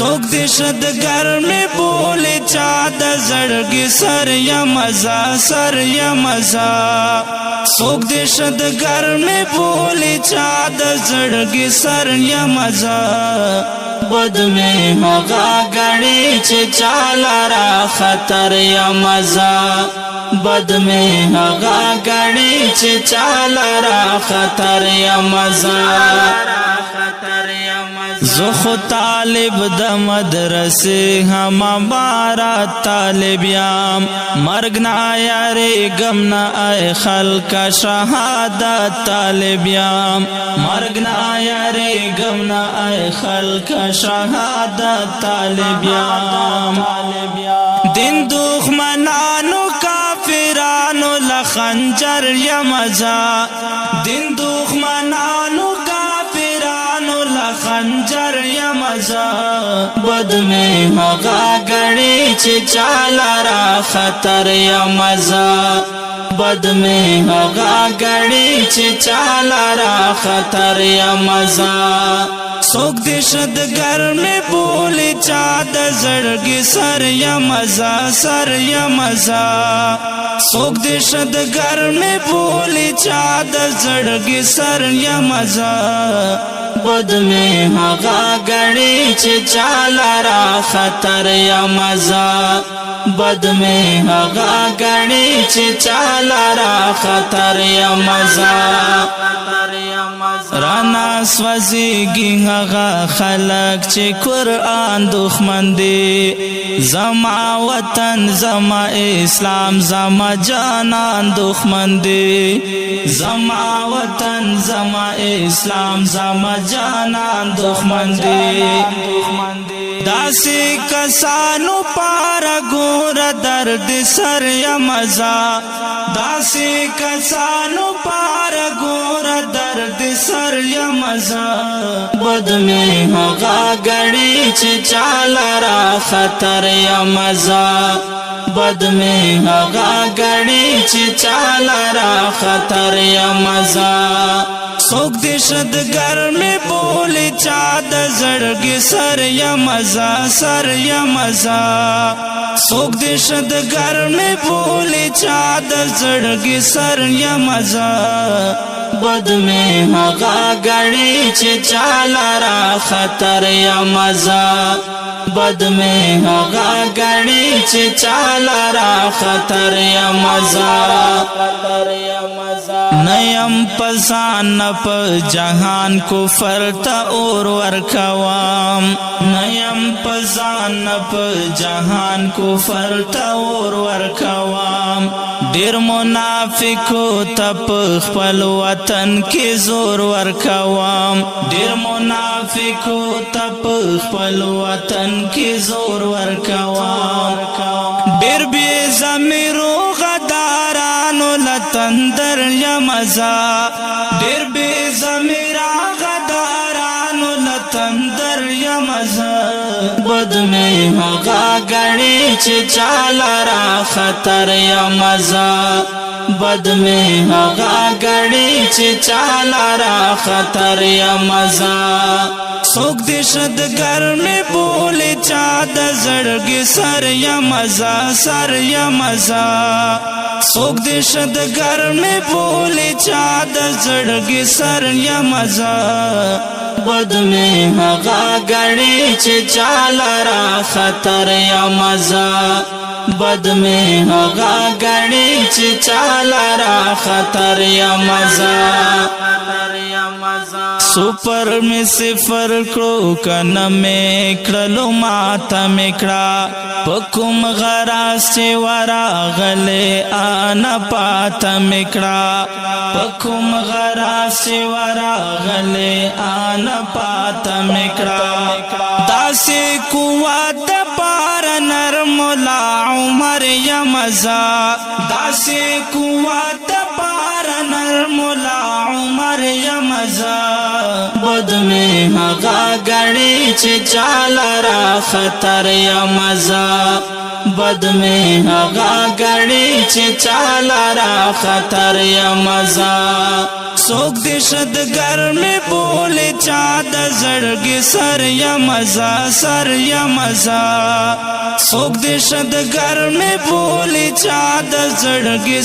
څوک دې شد ګرمي بولی چا د زړګي سر یا مزه، سر یا مزه. څوک دې شد ګرمي بولی چا د زړګي سر یا مزه. بد می هغه غړي چې چاله را خطر یا مزه. بد می هغه غړي چې چاله را خطر یا مزه. زه خو طالب د مدرسې هم بارا طالب یم، مرګ نه یاري غم نه ای خلق شهادت طالب یم، مرګ نه یاري غم نه ای خلق شهادت طالب یم. دین دښمنانو کافرانو لخنجر یمزا، دین دښمنانو کافرانو لخنجر یمزا. بد می هغه غړي چې چاله را خطر یمزا. بد می هغه غړي چې چاله را خطر یمزا. څوک دې شد ګرمي بولی چا د زړګي سر یمزا، سر یمزا. څوک دې شد ګرمي بولی چا د زړګي سر یمزا. بد می هغه غړي چې چاله را خطر یمزا. بد می هغه غړي چې چاله را خطر یمزا. رانا سوځيږي هغه خلک چې قرآن دښمن دی. زما وطن، زما اسلام، زما جانان دښمن دی. زما وطن، زما اسلام، زما جانان دښمن دی. داسې کسانو پار ګور درد سر یا مزا، داسې کسانو پار ګور درد سر یا مزا. بد می هغه غړي چې چاله را خطر یا مزا. بد می هغه غړي چې چاله را خطر یا مزا. څوک دې شد ګرمي بولی چا د زړګي سر یا مزا، سر یا مزا. څوک دې شد ګرمي بولی چا د زړګي سر یا مزا. بد می هغه غړي چې چاله را خطر یا مزا. بد می هغه غړي چې چاله را خطر یا مزا. نیم پسان په جهان کو فرتا اور ورکوام، نیم پسان په جهان کو فرتا اور ورکوام. ډیر منافقو تپ خپل وطن کې زور ورکوام، ډیر منافقو تپ خپل وطن کې زور ورکوام. ډیر بے زمیرو غدارانو لتندر یمزا، ډیر بے زمیرا غدارانو لتندر یمزا. بد می هغه غړي چې چاله را خطر یمزا. بد می هغه غړي چې چاله را خطر یمزا. څوک دې شد ګرمي بولی چا د زړګي سر یمزا، سر یمزا. څوک دې شد ګرمي بولی چا د زړګي سر یمزا. بد می هغه غړي چې چاله را خطر یمزا. بد می هغه غړي چې چاله را خطر یمزا. سپر می صفر کړو کنه می کړلو ماته می کړه، پکم غراس چې وراغله ان پاته می کړه، پکم غراس چې وراغله ان پاته می کړه. داسې قوت پار نر مولا عمر یمزا، داسې قوت پار نر مولا عمر یمزا. بد می هغه غړي چې چاله را خطر یمزا. بد می هغه غړي چې چاله را خطر یمزا. څوک دې شد ګرمي بولی چا د زړګي سر یا مزه، سر یا مزه. څوک دې شد ګرمي بولی چا د زړګي.